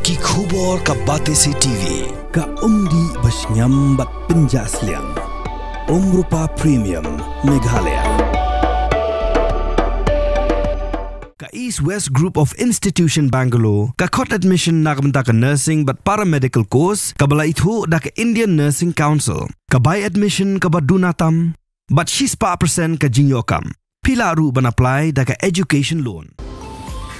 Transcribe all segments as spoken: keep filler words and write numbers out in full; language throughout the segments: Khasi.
Ki khubor ka Batesi T V. Ka umdih ba shngiam bad pynjah sliang. Umrupa Premium Meghalaya. Ka East West Group of Institution Bangalore, ka khot admission na ka bynta ka nursing bad paramedical course, kaba la ithuh da ka Indian Nursing Council. Ka bai admission kaba duna tam, bad shispah percent ka jingïoh kam. Phi lah ruh ban apply da ka education loan.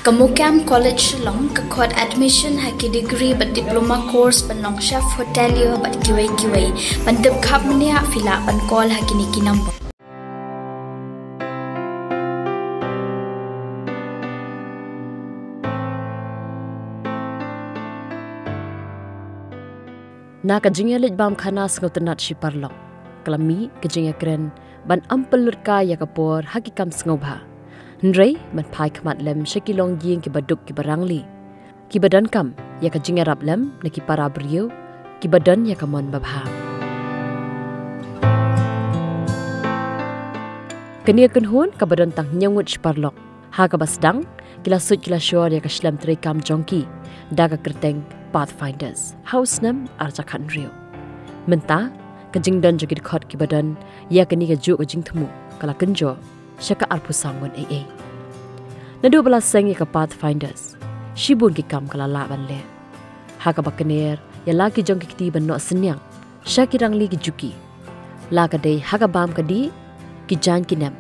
Ka MOKAM College Shillong ka khot admission ha ki degree bad diploma course ban long chef hotelier bad kiwei kiwei. Ban tip khapbniah phi lah ban call ha kine ki number. Na ka jingïaleit bam khana sngewtynnat shi paralok, ka la mih ka jingïakren ban ym pynlut kai ïa ka por ha ki kam sngewbha, hynrei ban phai khmat lem sha ki longïing kiba duk kiba rangli, kiba donkam ïa ka jingïarap lem na ki para briew kiba don ïa ka mon babha. Kane ka kynhun kaba don tang hynñiew ngut shi paralok, ha kaba sdang ki la suit ki la shor ïa ka shlem treikam jong ki da ka kyrteng Pathfinders ha u snem arhajar khathynriew. Mynta ka jingdon jong ki dkhot kiba don ïa kane kajuh ka jingthmu ka la kynjoh sha ka arphew saw ngut ei ei. Naduh ba la seng ïa ka Pathfinders, shibun ki kam ka la lah ban leh, ha kaba kner ïa la ki jong ki kti ban noh synñiang sha ki rangli ki juki, la ka dei ha ka bam ka dih, ki jaiñ ki nep,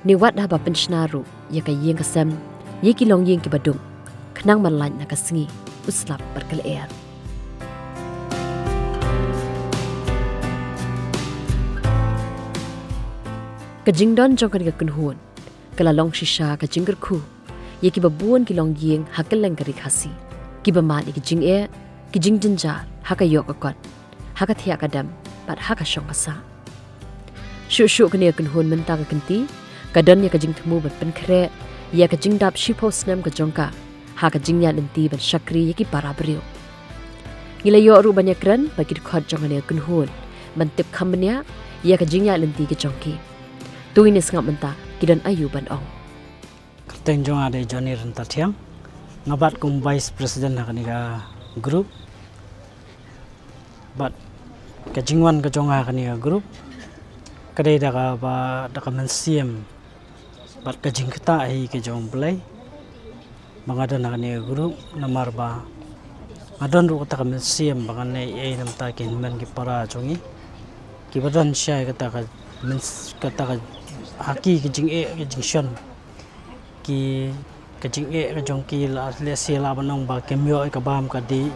ne wat haba pynshna ruh ïa ka ïing ka sem ïa ki longïing kiba duk, khnang ban lait na ka sngi, u slap bad ka lyer. Ka jingdon jong kane ka kynhun ka la long shisha ka jingkyrkhu ïa kiba bun ki longïing ha kylleng ka ri Khasi, kiba mad ïa ki jingeh, ki jingjynjar ha ka ïoh ka kot, ha ka thiah ka dem bad ha ka shong ka sah. Shuh shuh kane ka kynhun mynta ka kynti ka don ïa ka jingthmu ban pynkhreh ïa ka jingdap shiphew snem ka jong ka ha ka jingïaid lynti ban shakri ïa ki para briew. Ngi la ïoh ruh ban ïakren bad ki dkhot jong kane ka kynhun ban tip kham bniah ïa ka jingïaid lynti ka jong ki. To ngin ïa sngap mynta ki don aïu ban ong. Kyrteng jong nga dei Johnny Ryntathiang. Nga bat kum Vice President ha kane ka group. Bad ka jingwan ka jong nga ha kane ka group ka dei da kaba, da ka mynsiem bad ka jingktah hi ka jong U Blei ba nga don ha kane ka group, namar ba nga don ruh kata ka mynsiem ba ngan leh ei ei na bynta ki hynmen ki para jong ngi kiba don sha kata ka myns-, kata ka, ha ki ka jingeh ka jingshon. Ki, ka jingeh ka jong ki la, lehse lah ban ong ba kim ïoh ïa ka bam ka dih,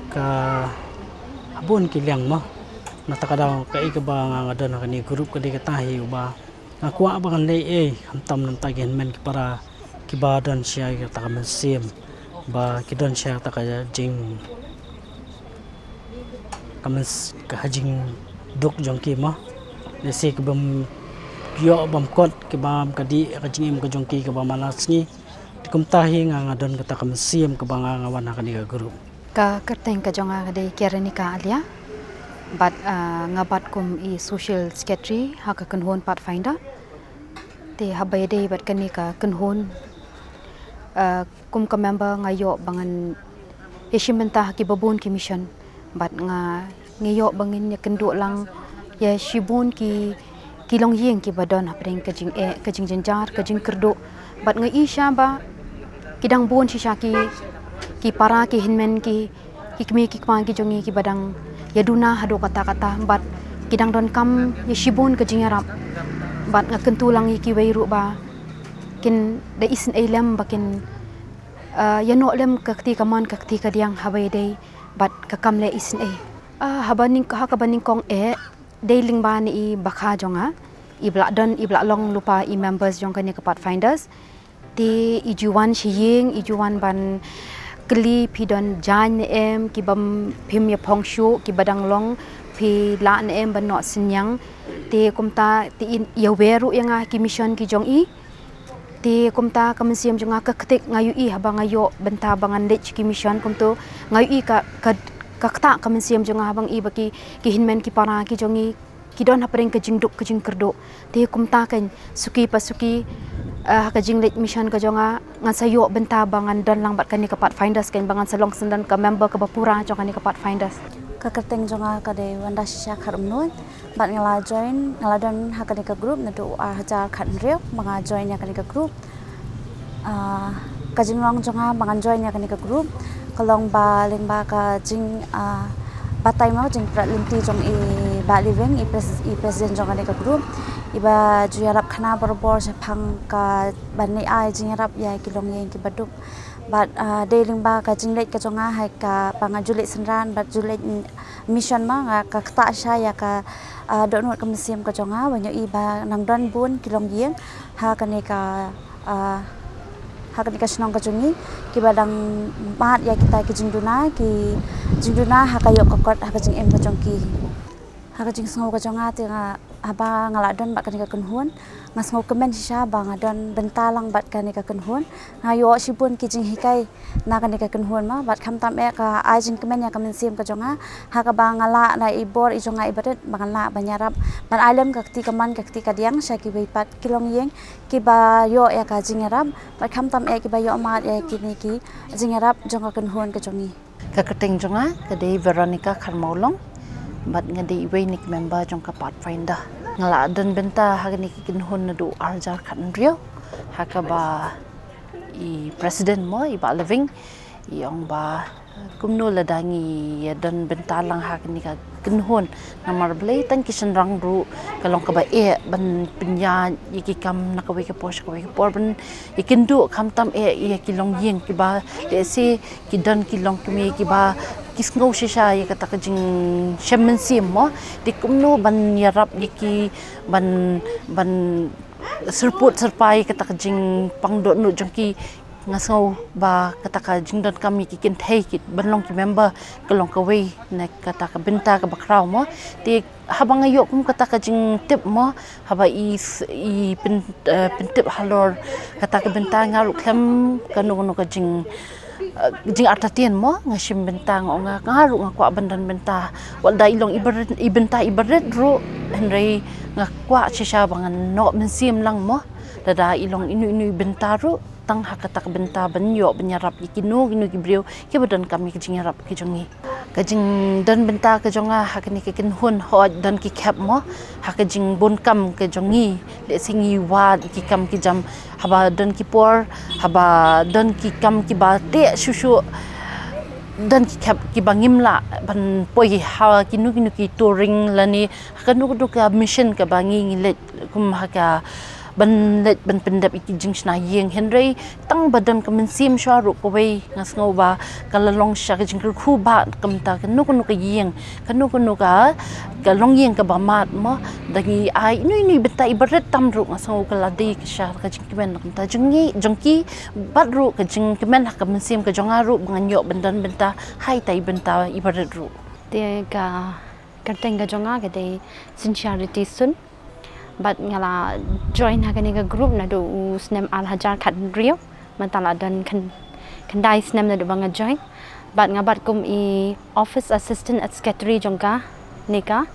ka ha bun ki liang mo. Na kata ka daw kaei kaba nga, nga don ha kane ka group ka dei kata hi ba nga kwah ba ngan leh ei ei khamtam na bynta ki hynmen ki para kiba don sha kata ka mynsiem ba ki don sha kata ka jing, ka myns-, ka ha jingduk jong ki mo. Lehse ki bym ïoh bym kot ki bam ka dih ka jingim ka jong ki kaba man la sngi. Te kumta hi nga, nga don kata ka mynsiem kaba nga, nga wan ha kane ka group. Ka kyrteng ka jong nga ka dei Kiaranika Alia. Bad, ah, nga bat kum i Social Secretary ha ka kynhun Pathfinder. Te haba ïadei bad kane ka kynhun, ah, kum ka member nga ïoh ba ngan ïashim bynta ha kiba bun ki mission. Bad nga, nga ïoh ba ngin ïakynduh lang ïa shibun ki, ki longïing kiba don hapdeng ka jingeh, ka jingjynjar, ka jingkyrduh. Bad nga i sha ba ki dang bun shisha ki, ki para ki hynmen ki, ki kmie ki kpa ki jong ngi kiba dang ïaduna haduh katta katta bad ki dang donkam ïa shibun ka jingïarap. Bad nga kyntu lang ïa kiwei ruh ba kin da isynei lem ba kin, ah, ïa noh lem ka kti kamon ka kti kadiang haba ïadei bad ka kam leh isynei. Ah, haba nyng-, ha kaba nyngkong eh, dei lyngba na i bakha jong nga, iba la don, iba la long lypa i members jong kane ka Pathfinders. Te i ju wan sha ïing, i ju wan ban kylli phi don jaiñ ne em, ki bym, phim ïa phong shuh, kiba dang long, phi lah ne em ban noh synñiang. Te kumta, te i ïawer ruh ïa nga ki mission ki jong i. Te kumta ka mynsiem jong nga ka ktik, nga ïohi haba nga ïoh bynta ba ngan leit sha ki mission kumto, nga ïohi ka, ka, ka ktah ka mynsiem jong nga haba nga i ba ki, ki hynmen ki para ki jong i ki don hapdeng ka jingduk ka jingkyrduh. Te kumta kan suki pa suki Ah, ha ka jingleit mission ka jong nga, ngan sa ïoh bynta ba ngan don lang bad kane ka Pathfinders, kane ba ngan sa long shen don ka member kaba pura jong kane ka Pathfinders. Ka kyrteng jong nga ka dei Wanda Shisha Kharumnuid, bad nga la join, nga la don ha kane ka group naduh ar hajar khathynriew ba nga join ïa kane ka group. Ah, ka jinglong jong nga ba ngan join ïa kane ka group ka long ba lyngba ka jing, ah, batai mo, jingpyrkhat lynti jong i Bah Living, i pres-, i president jong kane ka group, iba ju ïarap khana barabor shaphang kaban ai jingïarap ïa ki longïing kiba duk. Bad, ah, dei lyngba ka jingleit ka jong nga ha kaba nga ju leit synran bad ju leit mission mo, nga ka ktah shisha ïa ka, ah, dohnud ka mynsiem ka jong nga ban ïohi ba nang don bun ki longïing ha kane ka, ah, ha kane ka shnong ka jong ngi, kiba dang mad ïa kita ki jingduna, ki jingduna ha ka ïoh ka kot ha ka jingim ka jong ki. Ha ka jingsngew ka jong nga te nga, haba nga la don bad kane ka kynhun, nga sngewkmen shisha ba nga don bynta lang bad kane ka kynhun. Nga ïoh shibun ki jinghikai na kane ka kynhun mo, bad khamtam eh ka ai jingkmen ïa ka mynsiem ka jong nga ha kaba nga lah na i bor i jong nga iba rit ba ngan lah ban ïarap ban ai lem ka kti kamon ka kti kadiang sha kiwei pat ki longïing kiba ïoh ïa ka jingïarap, bad khamtam eh kiba ïoh mad ïa kine ki jingïarap jong ka kynhun ka jong ngi. Ka kyrteng jong nga ka dei Veronica Kharmawlong, bad nga dei iwei na ki member jong ka Pathfinder. Nga la don bynta ha kane ka kynhun naduh ar hajar khathynriew, ha kaba i president mo, i Bah Living, i ong ba kumno lada ngi ïa don bynta lang ha kane ka kynhun. Namar balei tang ki shynrang ruh ka long kaba eh ban pynïaid ïa ki kam na kawei ka por sha kawei ka por, ban ïakynduh khamtam eh ïa ki longïing kiba lehse ki don ki longkmie kiba ki sngew shisha ïa kata ka jingshem mynsiem mo. Te kumno ban ïarap ïa ki, ban, ban syrput syrpai ïa kata ka jingpang dohnud jong ki. Nga sngew ba kata ka jingdonkam ïa ki kynthei ki ban long ki member ka long kawei na kata ka bynta kaba khraw mo. Te haba nga ïoh kum kata ka jingtip mo, haba i s-, i pyn-, eh, pyntip halor kata ka bynta, nga ruh khlem kano kano ka jing, eh, jingartatien mo, nga shim bynta, nga ong nga, nga ruh nga kwah ban don bynta. Wat lada i long iba rit, i bynta iba rit ruh, hynrei nga kwah shisha ba ngan noh mynsiem lang mo. Lada i long ino ino i bynta ruh, tang ha kata ka bynta ban ïoh ban ïarap ïa kino kino ki briew kiba donkam ïa ka jingïarap ka jong ngi. Ka jingdon bynta ka jong nga ha kane ka kynhun, hooid don ki khep mo, ha ka jingbun kam ka jong ngi, lehse ngi wad ki kam ki jam, haba don ki por, haba don ki kam kiba teh shuh shuh, don ki khep kiba ngim lah ban poi ha kino kino ki touring lane ha kano kano ka mission kaba ngi ngi leit kum ha ka ban leit ban pyndep ïa ki jingshna ïing, hynrei tang ba don ka mynsiem shuwa ruh kawei, nga sngew ba ka la long shisha ka jingkyrkhu ba kumta kano kano ka ïing, kano kano ka, ka longïing kaba mad mo, da ngi ai ino ino i bynta iba rit tam ruh, nga sngew ka la dei ka shisha ka jingkmen kumta jong ngi, jong ki, bad ruh ka jingkmen ha ka mynsiem ka jong nga ruh ba ngan ïoh ban don bynta ha ita i bynta iba rit ruh. Te ka kyrteng ka jong nga ka dei Sincerity Sun. Bad nga la join ha kane ka group naduh u snem ar hajar khathynriew. Mynta la don khyn-, khyndai snem naduh ba nga join. Bad nga bat kum i office assistant at secretary jong kane ka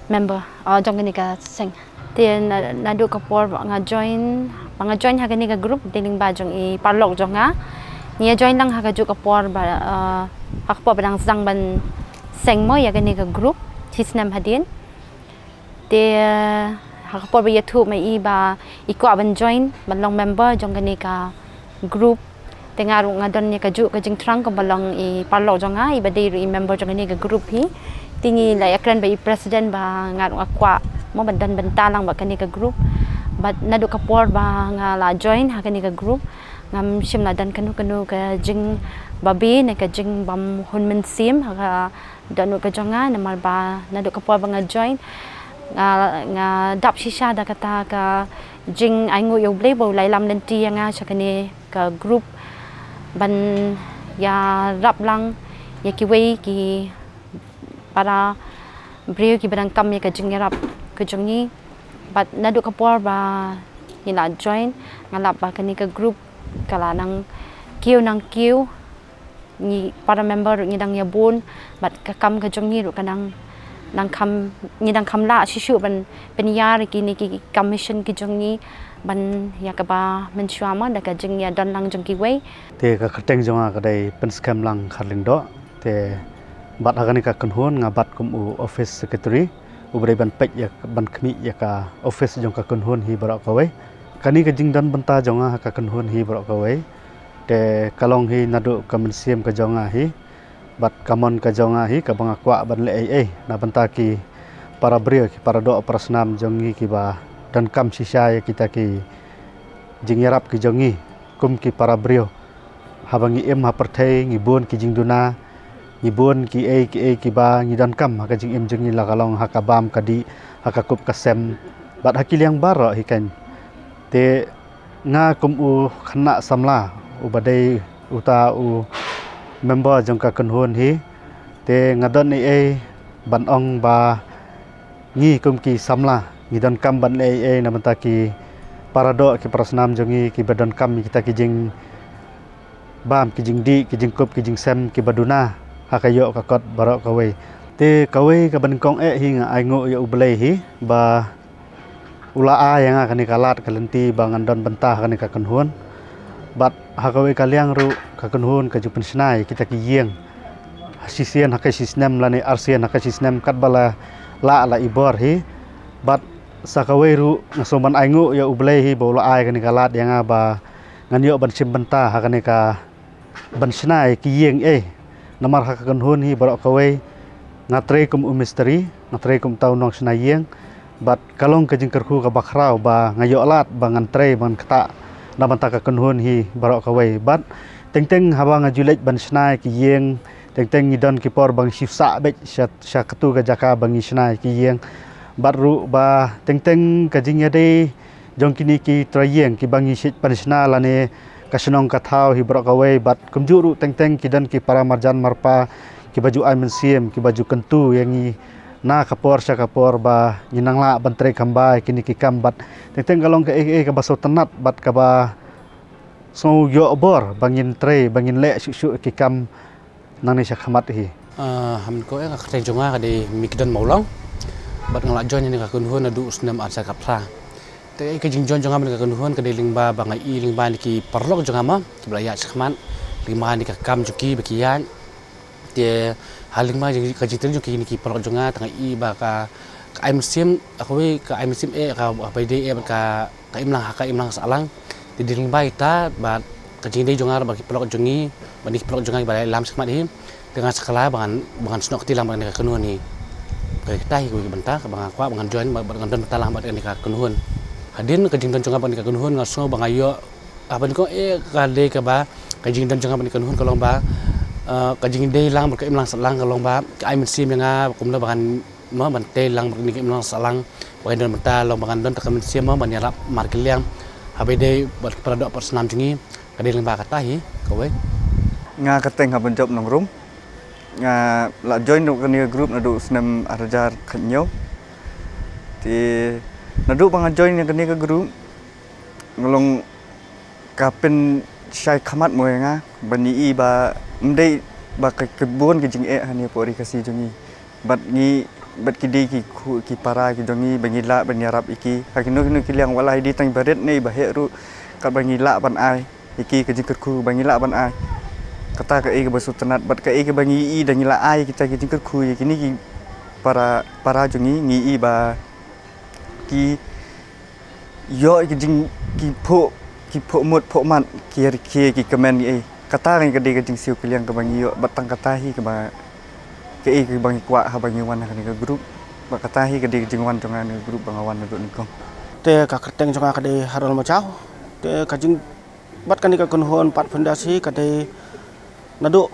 member, ah, jong kane ka seng. Te na-, naduh ka por ba nga join, ba nga join ha kane ka group, dei lyngba jong i paralok jong nga. Ngi ïa join lang ha kajuh ka por ba, ah, ha ka por ba dang sdang ban seng mo ïa kane ka group, shi snem hadien. Te, eh, ha ka por ba ïathuh ma i ba i kwah ban join, ban long member jong kane ka group. Te nga ruh nga don ïa kajuh ka jingthrang kumba long i paralok jong nga, iba dei ruh i member jong kane ka group hi. Te ngi la ïakren bad i president ba nga ruh nga kwah mo ban don bynta lang bad kane ka group. Bad naduh ka por ba nga la join ha kane ka group, ngam shym la don kano kano ka jingbabe ne ka jingbymhun mynsiem ha ka dohnud ka jong nga, namar ba naduh ka por ba nga join, nga, nga dap shisha da kata ka jingainguh ïa U Blei ba u la ïalam lynti ïa nga sha kane ka group ban ïarap lang ïa kiwei ki para briew kiba donkam ïa ka jingïarap ka jong ngi. Bad naduh ka por ba ngi la join, nga lap ba kane ka group ka la nang kiew nang kiew, ngi para member ruh ngi dang ïa bun, bad ka kam ka jong ngi ruh ka nang Dang kham, ngi dang kham lah shisha ban pynïar kine ki commission ki jong ngi ban ïa kaba mynshuwa mo da ka jingïadon lang jong kiwei. Te ka kyrteng jong nga ka dei Pynskhem Lang Kharlyngdoh. Te bad ha kane ka kynhun nga bat kum u office secretary, u ba dei ban peit ïa, ban khmih ïa ka office jong ka kynhun hi baroh kawei. Kane ka jingdon bynta jong nga ha ka kynhun hi baroh kawei, te ka long hi naduh ka mynsiem ka jong nga hi, bad ka mon ka jong nga hi kaba nga kwah ban leh ei ei na bynta ki para briew, ki para doh para snam jong ngi kiba donkam shisha ïa kita ki jingïarap ki jong ngi kum ki para briew. Haba ngi im ha pyrthei ngi bun ki jingduna, ngi bun ki ei ki ei kiba ngi donkam ha ka jingim jong ngi, la ka long ha ka bam ka dih, ha ka kup ka sem, bad ha ki liang baroh hi kan. Te nga kum u khynnah samla, u ba dei uta u member jong ka kynhun hi, te nga don ei ei ban ong ba ngi kum ki samla ngi donkam ban leh ei ei na bynta ki para doh ki para snam jong ngi kiba donkam kita ki jingbam, ki jingdih, ki jingkup, ki jingsem kiba duna ha ka ïoh ka kot baroh kawei. Te kawei kaba nyngkong eh hi nga ainguh ïa U Blei hi ba u la ai ïa nga kane ka lad ka lynti ba ngan don bynta ha kane ka kynhun. Bad ha kawei ka liang ruh ka kynhun ka ju pynshna ïa kita ki ïing ha shisien ha ka shisnem lane arsien ha ka shisnem katba la lah la i bor hi. Bad sa kawei ruh nga sngewbha ban ainguh ïa U Blei hi ba u la ai kane ka lad ïa nga ba ngan ïoh ban shim bynta ha kane ka ban shna ïa ki ïing ei. Namar ha ka kynhun hi baroh kawei nga trei kum u mistri, nga trei kum uta u nongshna ïing. Bad ka long ka jingkyrkhu kaba khraw ba nga ïoh lad ba ngan trei ba ngan ktah na bynta ka kynhun hi baroh kawei. Bad teng teng haba nga ju leit ban shna ïa ki ïing, teng teng ngi don ki por ba ngi shu sah beit sha, sha katu ka jaka ba ngi shna ïa ki ïing. Bad ruh ba teng teng ka jingïadei jong kine ki trai ïing kiba ngi shait pynshna lane ka shnong ka thaw hi baroh kawei, bad kumjuh ruh teng teng ki don ki para marjan marpa kiba ju ai mynsiem, kiba ju kyntu ïa ngi na ka por sha ka por ba ngin nang lah ban trei kham bha ïa kine ki kam. Bad teng teng ka long kaei kaei kaba sngewtynnat bad kaba sngew ïoh bor ba ngin trei, ba ngin leh shuh shuh ki kam nangne sha khmat hi. Ah, ha mynta eh ka kyrteng jong nga ka dei Mikdon Mawlong. Bad nga la join ïa kane ka kynhun naduh u snem ar hajar khatphra. Te ka jingjoin jong nga ïa kane ka kynhun ka dei lyngba ba nga i lyngba ïa ki paralok jong nga mo kiba la ïaid shakhmat, lyngba ïa ka kam jong ki ba ki ïaid. Te ha lyngba jong ka jingtrei jong kine ki paralok jong nga te nga i ba ka, ka ai mynsiem, kawei ka ai mynsiem eh, kaba ïadei eh bad ka, ka imlang ha ka imlang sahlang. Te dei lyngba ïa kata bad ka jingïadei jong nga bad ki paralok jong ngi, bad ki paralok jong nga kiba la ïalam shakhmat hi, te nga sa kylla ba ngan, ba ngan snoh kti lang bad kane ka kynhun hi. Kata hi kawei ka bynta kaba nga kwah ba ngan join bad, bad ngan don bynta lang bad kane ka kynhun. Hadien ka jingdon jong nga bad kane ka kynhun nga sngew ba nga ïoh, haba nyngkong eh ka dei kaba, ka jingdon jong nga bad kane ka kynhun ka long ba, eh, ka jingïadei lang bad ka imlang sahlang ka long ba ka ai mynsiem ïa nga kumno ba ngan mo ban tei lang bad kane ka imlang sahlang, ba ngan don bynta long ba ngan don tang ka mynsiem mo ban ïarap markylliang, haba ïadei bad ki para doh para snam jong ngi. Ka dei lyngba kata hi kawei. Nga ka kyrteng Habanjop Nongrum. Nga la join ïa kane ka group naduh u snem ar hajar khathynñiew. Te naduh ba nga join ïa kane ka group nga long ka pynshai khmat mo ïa nga ban i ba ym dei ba ka, ka bun ka jingeh ha kane ka pori Khasi jong ngi. Bad ngi, bad ki dei ki khu, ki para ki jong ngi ba ngi lah ban ïarap ïa ki ha kino kino ki liang, wat la dei tang ba rit ne ba heh ruh, katba ngi lah ban ai ïa ki ka jingkyrkhu ba ngi lah ban ai. Kata kaei kaba sngewtynnat bad kaei kaba ngi i da ngi la ai kita ki jingkyrkhu ïa kine ki para, para jong ngi, ngi i ba ki ïoh ki jing, ki phuh, ki phuh mut phuh mat, ki ïa rkhie, ki kmen ei. Kata ka dei ka jingsiew kylliang kaba ngi ïoh bad tang kata hi kaba, kaei kaba ngi kwah haba ngi wan ha kane ka group. Bad kata hi ka dei ka jingwan jong nga ha kane ka group ba nga wan naduh nyngkong. Te ka kyrteng jong nga ka dei Harold Majaw. Te ka jing, bad kane ka kynhun Pathfinders hi ka dei naduh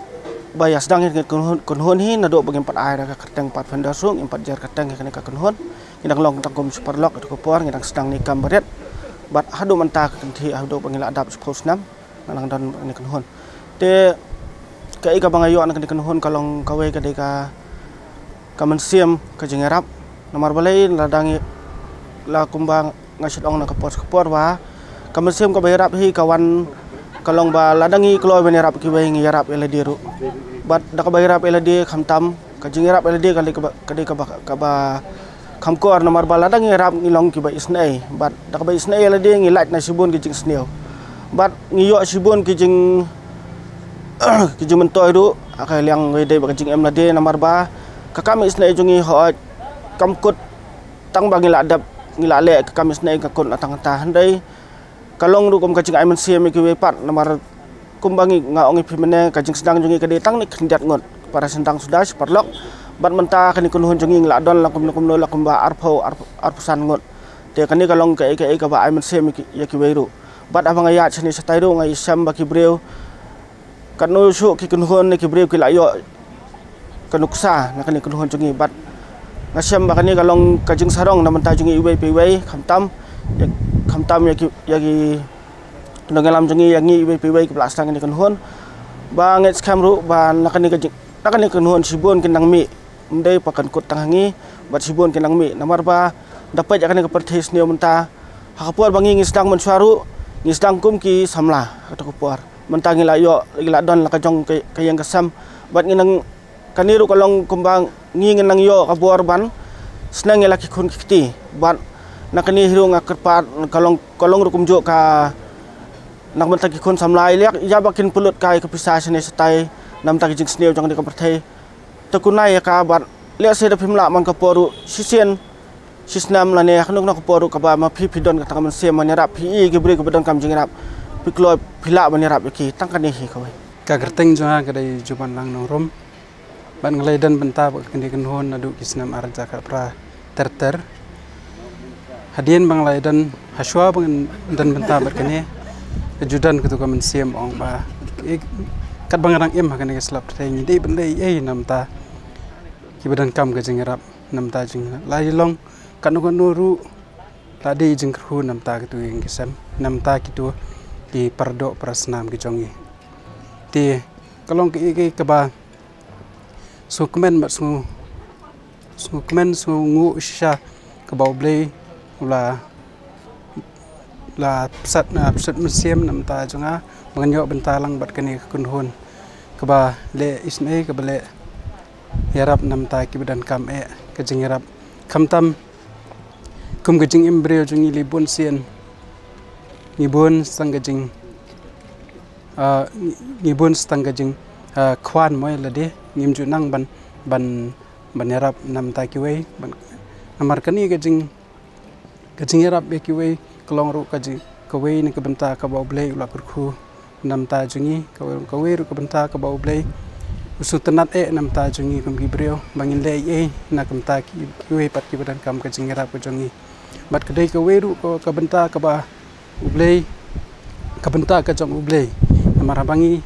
ba ïa sdang ïa kane ka kynhun, kynhun hi naduh ba ngim pat ai da ka kyrteng Pathfinders ruh, ngim pat jer kyrteng ïa kane ka kynhun. Ngi dang long tang kum shi paralok ïa ka por, ngi dang sdang ïa ki kam barit. Bad haduh mynta ka kynthih haduh ba ngi la dap shiphew snem nga dang don bad kane ka kynhun. Te kaei kaba nga ïoh na kane ka kynhun ka long kawei ka dei ka, ka mynsiem ka jingïarap. Namar balei, la dang i, la kumba nga shu ong na ka por sha ka por ba ka mynsiem kaba ïarap hi ka wan, ka long ba la dang i kloi ban ïarap kiwei, ngi ïarap ïa lade ruh. Bad da kaba ïarap ïa lade khamtam Ka jingïarap ïalade ka dei kaba, ka dei kaba, kaba kham kor namar ba lada ngi ïarap ngi long kiba isynei. Bad da kaba isynei ïalade ngi lait na shibun ki jingsniew. Bad ngi ïoh shibun ki jing, ki jingmyntoi ruh ha ka liang kaba ïadei bad ka jingim lade namar ba ka kam isynei jong ngi hooid kam kut tang ba ngi la dep, ngi la leh ka kam isynei ka kut na tang kata, hynrei ka long ruh kum ka jingai mynsiem ïa kiwei pat namar kumba ngi, nga ong ïa phi mynne, ka jingsdang jong ngi ka dei tang ne khyndiat ngut. Para sdang suda shi paralok. Bad mynta kane ka kynhun jong ngi la don la kumno kumno la kumba arphew, arphew, arphew san ngut. Te kane ka long kaei kaei kaba ai mynsiem ïa ki, ïa kiwei ruh. Bad haba nga ïaid shane shatai ruh nga ïashem ba ki briew, katno shuh ki kynhun ne ki briew ki la ïoh ka nuksa na kane ka kynhun jong ngi. Bad nga shem ba kane ka long ka jingsarong na bynta jong ngi iwei pa iwei, khamtam, ïa, khamtam ïa ki, ïa ki nongïalam jong ngi, ïa ngi iwei pa iwei kiba la sdang kane ka kynhun. Ba nga ngeit skhem ruh ba na kane ka jing, na kane ka kynhun shibun kin nang mih, ym dei ba kan kut tang ha ngi, bad shibun kin nang mih namar ba da peit ïa kane ka pyrthei sniew mynta. Ha ka por ba ngi, ngi sdang mynshuwa ruh ngi sdang kum ki samla ha kato ka por. Mynta ngi la ïoh, ngi la don la ka jong ka, ka ïing ka sem. Bad ngi nang, kane ruh ka long kumba ngi, ngi nang ïoh ka bor ban sneng ïa la ki khun ki kti. Bad na kane hi ruh nga kyrpad, ka long, ka long ruh kumjuh ka na ka bynta ki khun samla, ïa, ïa ba kin pynlut kai ka pisa shane shatai na bynta ki jingsniew jong kane ka pyrthei. Te kynmaw ïa ka bad lehse da phim lah man ka por ruh shisien, shisnem lane ha kano kano ka por ruh kaba ma phi phi don kata ka mynsiem ban ïarap, phi i ki briew kiba donkam jingïarap, phi kloi phi lah ban ïarap ïa ki. Tang kane hi kawei. Ka kyrteng jong nga ka dei Jubanlang Nongrum. Bad nga la ïadon bynta bad kane ka kynhun naduh ki snem ar hajar khatphra ter ter. Hadien ba nga la ïadon, hashwa ba ngan don bynta bad kane, ka ju don kato ka mynsiem ong ba, eh, katba nga dang im ha kane ka slap pyrthei ngi dei ban leh ei ei na bynta kiba donkam ka jingïarap, na bynta jong ngi. La ïa long kano kano ruh, la dei jingkyrkhu na bynta kito ki ïing ki sem, na bynta kito ki paradoh parasnam ki jong ngi. Te ka long kaei kaei kaba sngewkmen bad sngew, sngewkmen, sngewnguh shisha kaba U Blei u la, la pynshad, na pynshad mynsiem na bynta jong nga ba ngan ïoh bynta lang bad kane ka kynhun kaba leh isynei, kaba leh ïarap na bynta kiba donkam eh ka jingïarap. Khamtam kum ka jingim briew jong ngi, la bun sien ngi bun sa tang ka jing, ah, ngi bun sa tang ka jing, ah, khwan mo ïa lade, ngim ju nang ban, ban, ban ïarap na bynta kiwei, ban, namar kane ka jing, ka jingïarap ïa kiwei ka long ruh ka jing, kawei na ka bynta kaba U Blei u la kyrkhu na bynta jong ngi, kawei, kawei ruh ka bynta kaba U Blei u sngewtynnad eh na bynta jong ngi kum ki briew ba ngin leh ei ei na ka bynta ki, kiwei pat kiba donkam ka jingïarap ka jong ngi. Bad ka dei kawei ruh ka, ka bynta kaba U Blei, ka bynta ka jong U Blei. Namar haba ngi,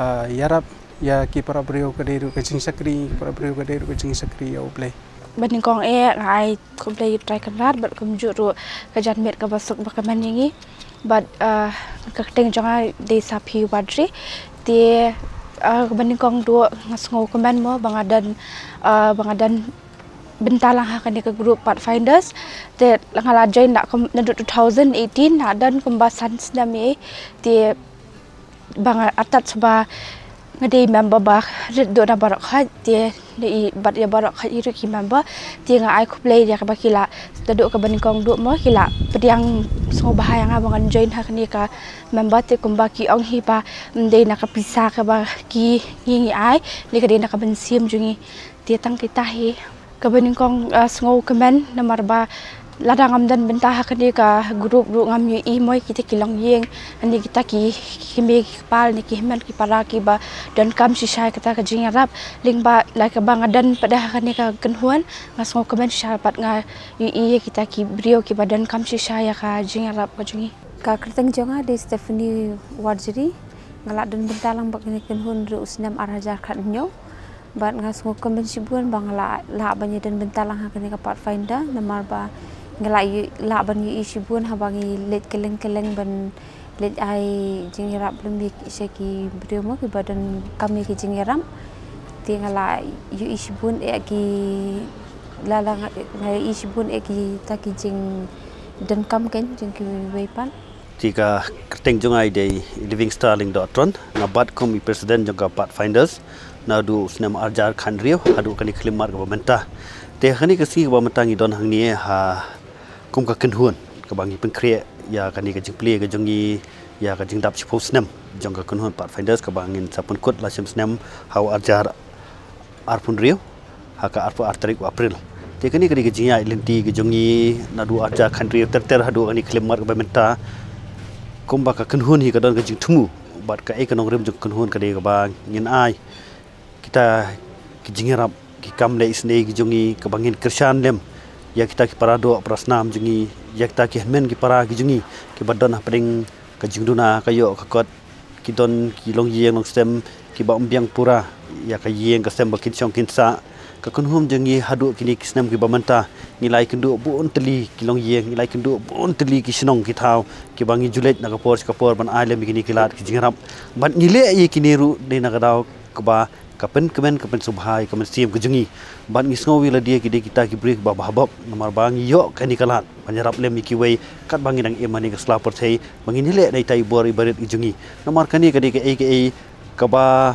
ah, ïarap ïa ki para briew ka dei ruh ka jingshakri, ki para briew ka dei ruh ka jingshakri ïa U Blei. Banyngkong eh nga ai khublei Trai Kynrad bad kumjuh ruh ka janmiet kaba suk ba kmen ïa ngi. Bad, ah, ka kyrteng jong nga dei Saphi Wadri. Te, ah, banyngkong duh nga sngewkmen mo ba nga don, ah, ba nga don bynta lang ha kane ka group Pathfinders. Te nga la join na kum, naduh two thousand eighteen, nga don kumba san snem ïa. Te ba nga artat shuh ba nga dei member ba rit duh na baroh khoit, te nga i bad ïa baroh khoit hi ruh ki member. Te nga ai khublei ïa kaba ki la, naduh kaba nyngkong duh mo, ki la pdiang sngewbha ïa nga ba ngan join ha kane ka member. Te kumba ki ong hi ba ym dei na ka pisa kaba ki, ngi, ngi ai, ne ka dei na ka mynsiem jong ngi. Te tang kita hi. Kaba nyngkong, ah, sngewkmen namar ba lada ngam don bynta ha kane ka group ruh ngam ïohi mo ïa kita ki longïing, ne kita ki, ki kmie ki kpa ne ki hynmen ki para kiba donkam shisha ïa kata ka jingïarap. Lyngba la kaba nga don pat ha kane ka kynhun, nga sngewkmen shisha bad nga ïohi ïa kita ki briew kiba donkam shisha ïa ka jingïarap ka jong ngi. Ka kyrteng jong nga dei Stephanie Warjri. Nga la don bynta lang bad kane ka kynhun naduh u snem ar hajar khathynñiew. Bad nga sngewkmen shibun ba nga la, lah ban ïadon bynta lang ha kane ka Pathfinder, namar ba nga la ïoh, lah ban ïohi shibun haba ngi leit kylleng kylleng ban leit ai jingïarap lem ïa ki, sha ki briew mo kiba donkam ïa ki jingïarap. Te nga la ïohi shibun eh ki, la, la nga, nga ïohi shibun eh kita ki jingdonkam kein jong kiwei pat. Te ka kyrteng jong nga i dei Living Star Lyngdoh Tron, nga bat kum i president jong ka Pathfinders. naduh u snem arhajar khathynriew haduh kane ka khyllipmat kaba mynta. Te kane ka sngi kaba mynta ngi don hangne ha kum ka kynhun kaba ngi pynkhreh ïa kane ka jingplie ka jong ngi ïa ka jingdap shiphew snem jong ka kynhun Pathfinders kaba ngin sa pynkut la shi snem ha u arhajar arphew hynriew ha ka arphew ar tarik u April. Te kane ka dei ka jingïaid lynti ka jong ngi naduh arhajar khathynriew ter ter haduh kane ka khyllipmat kaba mynta. Kumba ka kynhun hi ka don ka jingthmu bad kaei ka nongrim jong ka kynhun ka dei kaba ngin ai kita ki jingïarap, ki kam leh isynei ki jong ngi kaba ngin kyrshan lem ïa kita ki para doh para snam jong ngi, ïa kita ki hynmen ki para ki jong ngi kiba don hapdeng ka jingduna ka ïoh ka kot, ki don ki longïing longsem kiba ym biang pura ïa ka ïing ka sem ba kin shong kin sah. Ka kynhun jong ngi haduh kine ki snem kiba mynta ngi la ïakynduh bun tylli ki longïing, ngi la ïakynduh bun tylli ki shnong ki thaw kiba ngi ju leit na ka por sha ka por ban ai lem ïa kine ki lad ki jingïarap. Bad ngi leh ïa kine ruh dei na ka daw kaba ka pynkmen ka pynsngewbha ïa ka mynsiem ka jong ngi. Bad ngi sngew ïa lade ki dei kita ki briew kiba bha bok namar ba ngi ïoh kane ka lad ban ïarap lem ïa kiwei katba ngi dang im ha kane ka sla pyrthei ba ngin ïaleh da ita i bor i barit i jong ngi. Namar kane ka dei kaei kaei kaba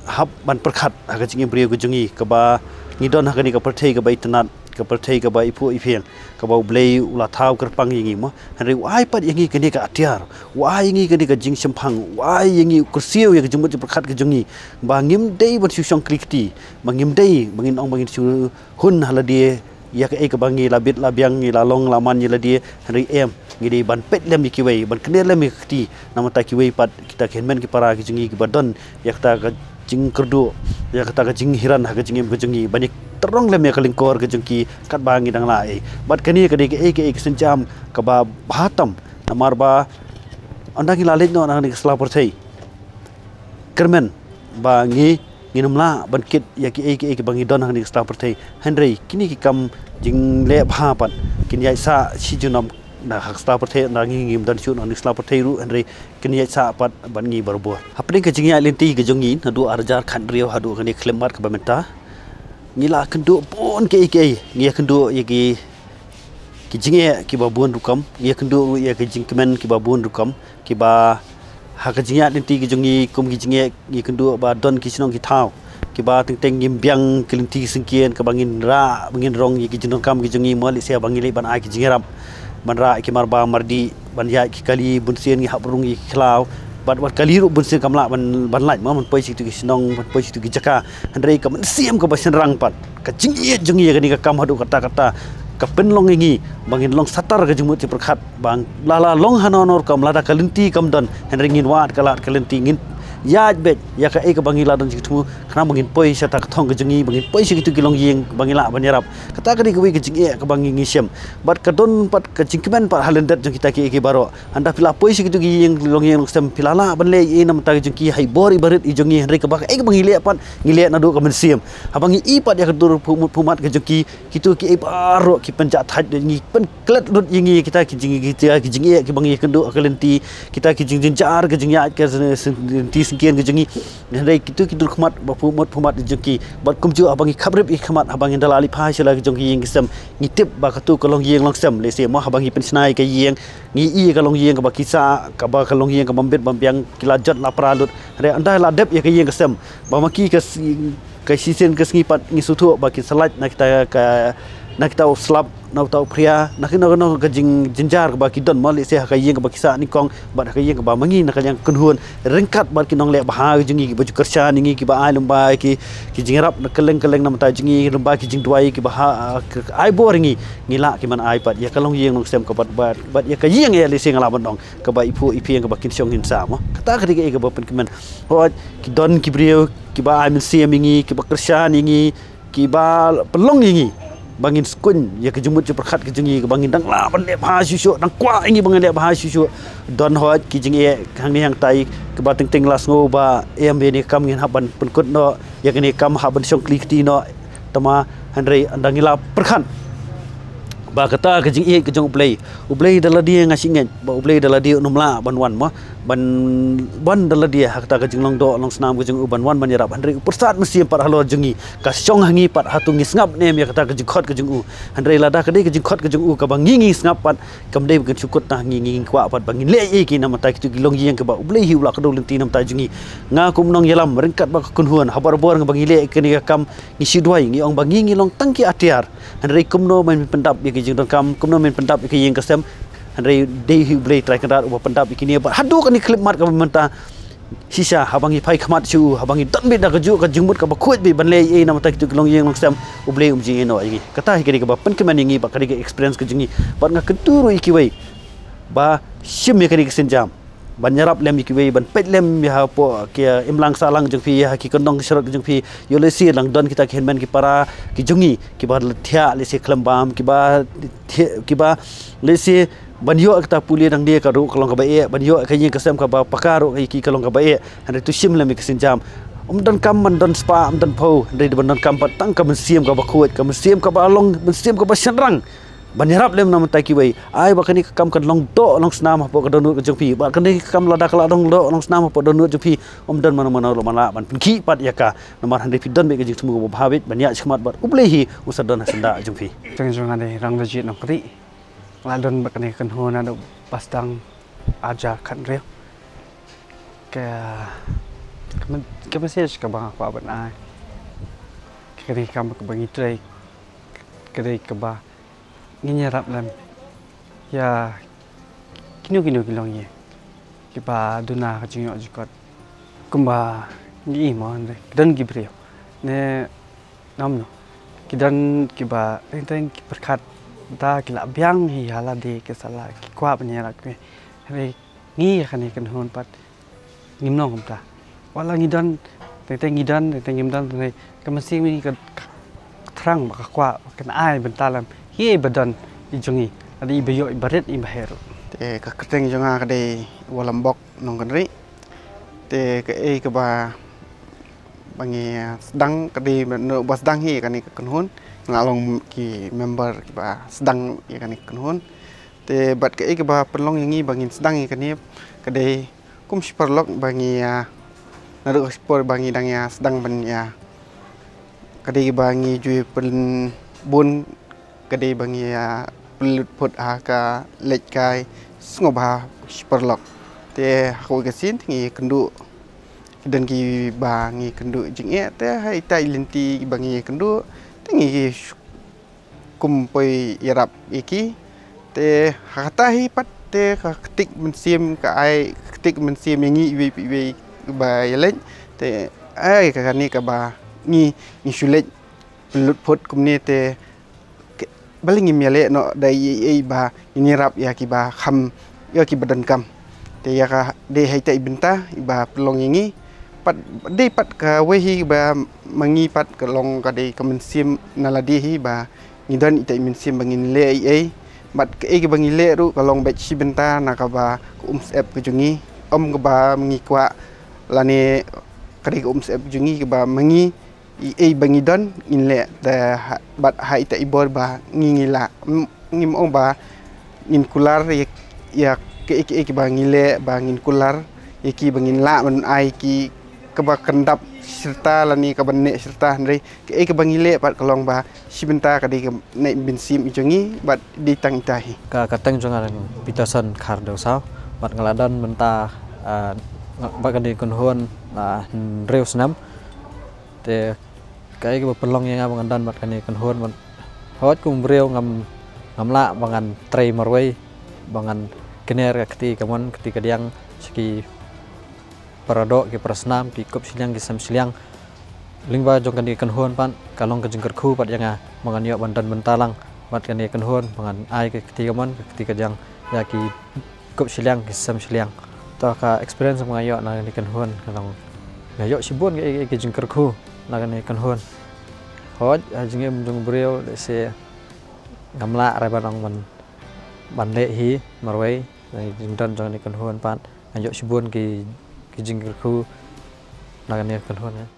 hap ban pyrkhat ha ka jingim briew ka jong ngi kaba ngi don ha kane ka pyrthei kaba itynnad, ka pyrthei kaba iphuh iphieng, kaba U Blei u la thaw kyrpang ïa ngi mo. Hynrei u ai pat ïa ngi kane ka atiar, u ai ïa ngi kane ka jingshemphang, u ai ïa ngi, u kyrsiew ïa ka jingmut jingpyrkhat ka jong ngi ba ngim dei ban shu shong kli kti, ba ngim dei ba ngin ong ba ngin shu hun ha lade ïa kaei kaba ngi la bit la biang, ngi la long la man ïa lade. Hynrei em, ngi dei ban peit lem ïa kiwei, ban kner lem ïa ka kti na bynta kiwei pat kita ki hynmen ki para ki jong ngi kiba don ïa kata ka jingkyrduh, ïa kata ka jinghiran ha ka jingim ka jong ngi, ban ïa tyrong lem ïa ka lyngkor ka jong ki katba ngi dang lah ei. Bad kane ka dei kaei kaei ka sienjam kaba bha tam namar ba ynda ngi la leit noh na kane ka sla pyrthei, kyrmen ba ngi ngin ym lah ban kit ïa kiei kiei kiba ngi don ha kane ka sla pyrthei. Hynrei kine ki kam jingleh bha pat kin ïaid sah shi junom na ha ka sla pyrthei, ynda ngi ngim don shuh na kane ka sla pyrthei ruh, hynrei kin ïaid sah pat bad ngi barabor. Hapdeng ka jingïaid lynti ka jong ngi naduh arhajar khathynriew haduh kane ka khyllipmat kaba mynta, ngi la kynduh bun kiei kiei, ngi ïakynduh ïa ki ki jingeh kiba bun rukom, ngi ïakynduh ruh ïa ki jingkmen kiba bun rukom, kiba ha ka jingïaid lynti ki jong ngi kum ki jingeh ngi kynduh ba don ki shnong ki thaw kiba teng teng ngim biang ki lynti ki syngkien kaba ngin rah ba ngin rong ïa ki jingdonkam ki jong ngi, mo lehse ba ngi leit ban ai ki jingïarap, ban rah ïa ki marba mardih, ban ïaid ki kali, bunsien ngi hap rung ïa ki khlaw. Bad wat kali ruh bunsien kam lah ban, ban lait mo, ban poi sha kitu ki shnong, ban poi sha kitu ki jaka. Hynrei ka mynsiem kaba shynrang pat, ka jingïeit jong ngi ïa kane ka kam haduh katta katta ka pynlong ïa ngi ba ngin long satar ka jingmut jingpyrkhat ba la la long hano hano rukom, lada ka lynti kam don, hynrei ngin wad ka lad ka lynti, ngin ïaid beit ïa kaei kaba ngi la don jingthmu, khnang ba ngin poi sha kata ka thong ka jong ngi, ba ngin poi sha kitu ki longïing ba ngi lah ban ïarap. Kata ka dei kawei ka jingeh kaba ngi, ngi shem. Bad ka don pat ka jingkmen pat ha lyndet jong kita kiei kiei baroh. Ynda phi la poi sha kitu ki ïing longïing longsem, phi la lah ban leh ei na bynta ki jong ki ha i bor i barit i jong ngi, hynrei kaba kaei kaba ngi leh pat ngi leh naduh ka mynsiem. Haba ngi i pat ïa ka dur phuh mut phuh mat ka jong ki, kitu kiei baroh ki pynjah thait lut ïa ngi, pynklet lut ïa ngi kita ki jing, kita ki jingeh kiba ngi ïakynduh ha ka lynti, kita ki jingjynjar ka jingïaid ka lynti syngkien ka jong ngi. Hynrei kitu ki dur khmat ba phuh mut phuh mat jong ki. Bad kumjuh haba ngi khaprip ïa ki khmat, haba ngi da la leit phai sha la ki jong ki ïing ki sem, ngi tip ba katu ka longïing longsem, lehse mo haba ngi pynshna ïa ka ïing, ngi i ka longïing kaba ki sah, kaba ka longïing kaba mbit bam biang, ki la jot la pra lut. Hynrei ynda la dep ïa ka ïing ka sem, ba ma ki ka si, ka shisien ka sngi pat ngi sngewthuh ba kin sa lait na kita ka, na kita u slap, na uta u phria, na kino kino ka jingjynjar kaba ki don mo, lehse ha ka ïing kaba ki sah nyngkong bad ha ka ïing kaba ma ngi na ka liang kynhun, ryngkat bad ki nongleh bha ka jong ngi kiba ju kyrshan ïa ngi, kiba ai lyngba ki, ki jingïarap na kylleng kylleng na bynta jong ngi, lyngba ki jingduwai kiba ha, ka, ka ai bor ïa ngi, ngi lah ki ban ai pat ïa ka longïing longsem kaba bad, bad ïa ka ïing, ïa lehse nga lah ban ong kaba iphuh iphieng kaba kin shong kin sah mo. Kata ka dei kaei kaba pynkmen. Hooid, ki don ki briew kiba ai mynsiem ïa ngi, kiba kyrshan ïa ngi, kiba pynlong ïa ngi ba ngin skuiñ ïa ka jingmut jingpyrkhat ka jong ngi, kaba ngin dang lah ban leh bha shuh shuh, dang kwah ïa ngi ba ngin leh bha shuh shuh. Don hooid ki jingeh hangne hangtai kaba teng teng la sngew ba em, ïa kane ka kam ngin hap ban pynkut noh, ïa kane ka kam hap ban shong kli kti noh. Tangba hynrei ynda ngi la pyrkhat ba kata ka jingïeit ka jong U Blei, U Blei da lade nga sngewthuh ba U Blei da lade un ym lah ban wan mo. ban wan da lade ha kata ka jinglong doh long snam ka jong u, ban wan ban ïarap, hynrei u pyrsad mynsiem pat halor jong ngi, ka shong ha ngi pat, hato ngi sngap ne em ïa kata ka jingkhot ka jong u. Hynrei lada ka dei ka jingkhot ka jong u kaba ngi ngi sngap pat, kam dei ba kan shu kut na ngi, ngi kwah pat ba ngin leh ei ei ki namar kito ki longïing kiba U Blei hi u la kdew lynti namar jong ngi. Nga kum nongïalam ryngkat bad ka kynhun, ha barabor ba ngi leh kane ka kam, ngi shu duwai, ngi ong ba ngi ngi long tang ki atiar. Hynrei kumno men pyndap ïa ki jingdonkam, kumno men pyndap ïa ki ïing ki sem. Hynrei dei hi U Blei Trai Kynrad uba pyndap ïa kine bad haduh kane ka khyllipmat kaba mynta. Shisha haba ngi phai khmat sha u, haba ngi don beit da kajuh ka jingmut kaba khuid beit ban leh ei ei namar kito ki longïing longsem, U Blei um jingïehnoh ïa ngi. Kata hi ka dei kaba pynkmen ïa ngi bad ka dei ka experience ka jong ngi. Bad nga kyntu ruh ïa kiwei ba shim ïa kane ka sienjam ban ïarap lem ïa kiwei, ban peit lem ïa hapoh ki imlang sahlang jong phi, ïa ki kyndong ki syrot jong phi. Ïoh lehse dang don kita ki hynmen ki para ki jong ngi kiba la thiah lehse khlem bam, kiba thiah, kiba lehse ban ïoh kita pule dang dei ka ruh ka long kaba eh, ban ïoh ka ïing ka sem kaba paka ruh ka ïa ki ka long kaba eh. Hynrei to shim lem ïa ka sienjam. Um donkam ban don spah, um don phew, hynrei ban donkam pat tang ka mynsiem kaba khuid, ka mynsiem kaba long mynsiem kaba shynrang. Ban ïarap lem namar kiwei, ai ba kane ka kam kan long doh long snam hapoh ka dohnud ka jong phi, ba kane ka kam lada ka la long doh long snam hapoh dohnud jong phi, um don mano mano ruh ba lah ban pynkhih pat ïa ka. Namar hynrei phi don beit ka jingthmu kaba bha beit ban ïaid shakhmat bad U Blei hi un sa don ha syndah jong phi. Tang jong nga dei Rangbajit Nongkri. Nga la don bad kane ka kynhun naduh ba sdang ar hajar khathynriew. Ka, ka, ka message kaba nga kwah ban ai, ka dei ka kam kaba ngi trei, ka dei kaba ngin ïarap lem ïa kino kino ki longïing kiba duna ka jingïoh jingkot. Kumba ngi i mo, hynrei ki don ki briew ne namno, ki don kiba teng teng ki pyrkhat da ki la biang hi ha lade ki sa la ki kwah ban ïarap ki. Hynrei ngi ïa kane ka kynhun pat ngim long kumta. Wat la ngi don, teng teng ngi don, teng teng ngim don, teng teng ka mynsiem ngi ka, ka thrang ba ka kwah ba kan ai bynta lem hi ei ba don i jong ngi, lada i ba ïoh i ba rit i ba heh ruh. Te ka kyrteng jong nga ka dei Walambok Nongkynrih. Te kaei kaba ba ngi sdang ka dei ba sdang hi ïa kane ka kynhun. Nga long ki member kiba sdang ïa kane ka kynhun. Te bad kaei kaba pynlong ïa ngi ba ngin sdang ïa kane ka dei kum shi paralok ba ngi ïa, naduh ka shi por ba ngi dang ïa sdang ban ïa, ka dei ba ngi ju ïa pynbun, ka dei ba ngi ïa pynlut phut ha ka leit kai sngewbha shi paralok. Te ha kawei ka sien te ngi kynduh, ki don kiba ngi kynduh jingeh, te ha ita i lynti ba ngi kynduh te ngi kum poi ïarap ïa ki. Te ha kata hi pat te ka ktik mynsiem ka ai, ka ktik mynsiem ïa ngi iwei pa iwei ba ïaleit. Te ai ka kane kaba ngi, ngi shu leit pynlut phut kumne te, ke, balei ngim ïaleh noh da ei ei ba ngin ïarap ïa kiba kham, ïa kiba donkam. Te ïa ka dei ha ita i bynta iba pynlong ïa ngi. Pat dei pat kawei hi ba ma ngi pat ka long ka dei ka mynsiem na lade hi ba ngi don ita i mynsiem ba ngin leh ei ei. Bad kaei kaba ngi leh ruh ka long beit shi bynta na kaba ka umsyep ka jong ngi. Ym kaba ma ngi kwah lane ka dei ka umsyep ka jong ngi kaba ma ngi ei ei ba ngi don ngin leh, te ha, bad ha ita i bor ba ngi ngi lah. M-, ngim ong ba ngin kular ïa, ïa kiei kiei kiba ngi leh ba ngin kular ïa ki ba ngin lah ban ai ki kaba kan dap shirta lane kaba neh shirta, hynrei kaei kaba ngi leh pat ka long ba shi bynta ka dei ka neh mynsiem i jong ngi bad dei tang ita hi. Ka, ka kyrteng jong nga dei Peterson Khardewsaw, bad nga la don mynta, ah, nga, bad kane ka kynhun, ah, hynriew snem. Te kaei kaba pynlong ïa nga ba ngan don bad kane ka kynhun, bad hooid kum u briew ngam, ngam lah ba ngan trei marwei, ba ngan kner ka kti kamon kti kadiang sha ki para doh ki para snam, ki kup shiliang ki sem shiliang. Lyngba jong kane ka kynhun pat ka long ka jingkyrkhu pat ïa nga ba ngan ïoh ban don bynta lang bad kane ka kynhun, ba ngan ai ka kti kamon ka kti kadiang ïa ki kup shiliang ki sem shiliang. To ka experience ba nga ïoh na kane ka kynhun ka long nga ïoh shibun ki, ki, ki jingkyrkhu na kane ka kynhun. Hooid ha jingim jong u briew lehse ngam lah re ban ong ban, ban leh hi marwei, na ka jingdon jong kane ka kynhun pat nga ïoh shibun ki, ki jingkyrkhu na kane ka kynhun, eh.